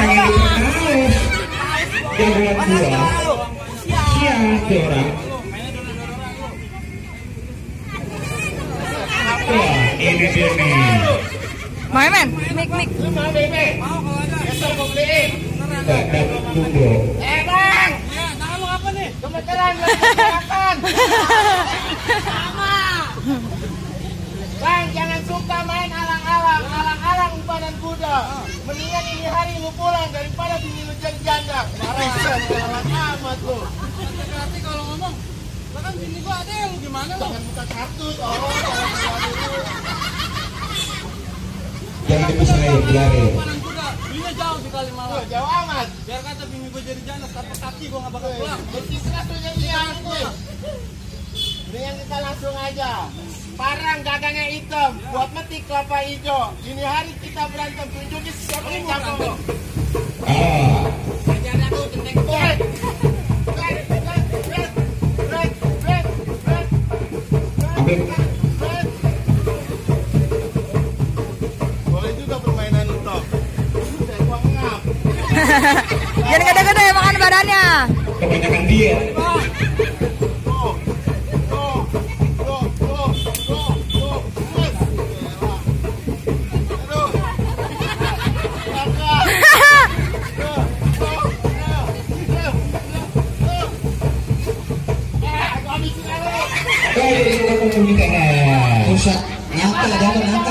Angin harus jagoan dua. Siang dorang. Wah, ini dia nih. Main, mik. Badak Kubo. Bang! Tangan lu apa nih? Gemeteran makan. Sama. Bang, jangan suka main alang-alang umpanan kuda. Mendingan ini hari lu pulang daripada bini lu jadi janda. Marah amat lu. Berarti kalau ngomong, lah kan bini gua ada yang gimana lo? Jangan buka kartu. Jangan tepus saya, bilare. Panan kuda, belinya jauh di Kalimalang. Jauh amat. Biar kata bini gua jadi janda, tanpa kaki gua nggak bakal pulang. Berpisah tuh jadi aku. Mendingan kita langsung aja. Parang gagangnya hitam, buat metik kelapa hijau. Ini hari kita berantem, tunjukin siapa yang jago lo. Ah, Ajarnya tuh centeng kuat. ambil. Boleh juga permainan itu. Saya gua ngap. Jangan gede-gede makan badannya. Kebanyakan dia. Rusak, nyata, jangan nyata.